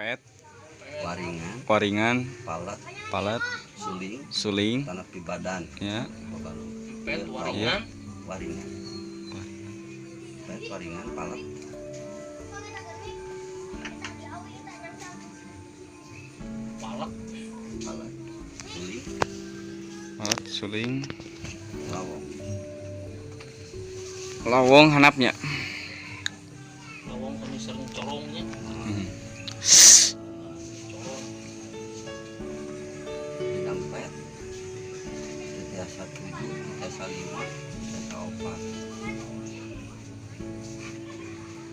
Pet, waringan, waringan, palet, palet, suling, suling, tanah pibadan. Ya. Pet, waringan, waringan. Pet, waringan, palet. Palet, palet, suling, palet, suling, lawong. Lawong hanapnya. Lawong kami sering corongnya. Corong. Dompet. Tiasa 7, tiasa 5, tiasa 4.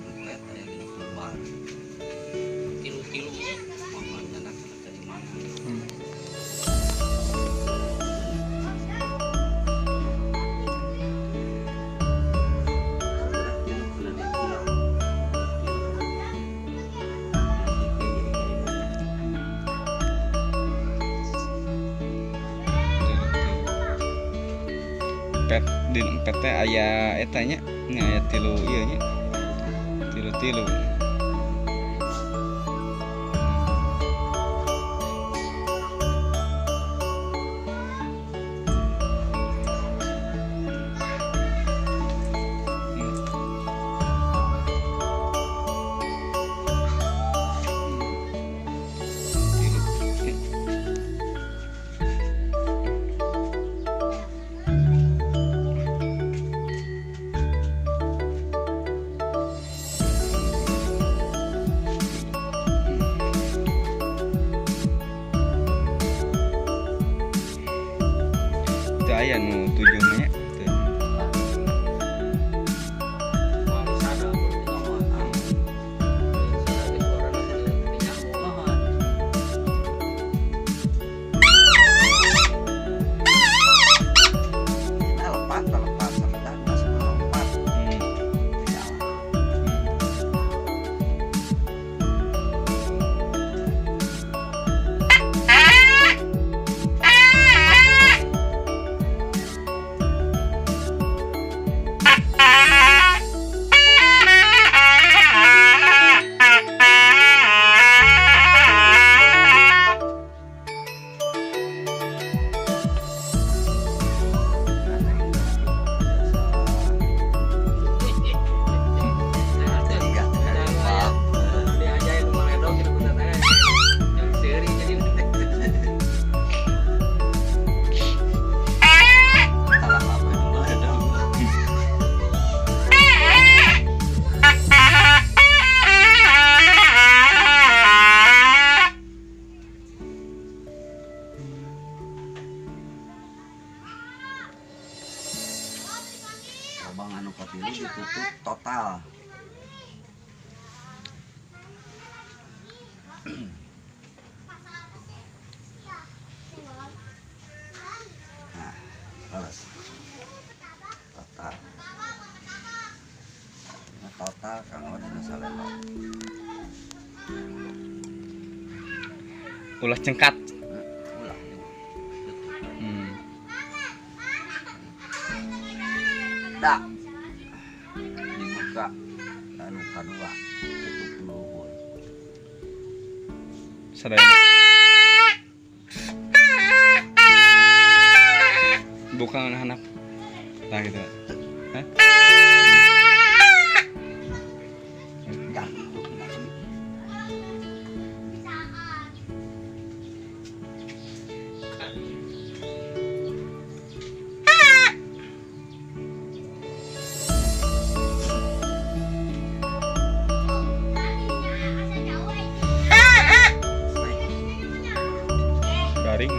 Dompet aya dina kurban. Tilu-tilunya. Mohon nyanak dari mana? Pet di pet teh aya eta nya, nya aya tilu ieu nya. Tilu-tilu. Aya nu 7 nya teu. Lobang anu katilu ditutup total. Nah, terus total. Nah, total kanggo dina salelo. Ulah cengkat. Ulah. Dak dibuka anu kadua tutup luhur. Sadaya. Buka anak. Nah gitu. Hah? Garing.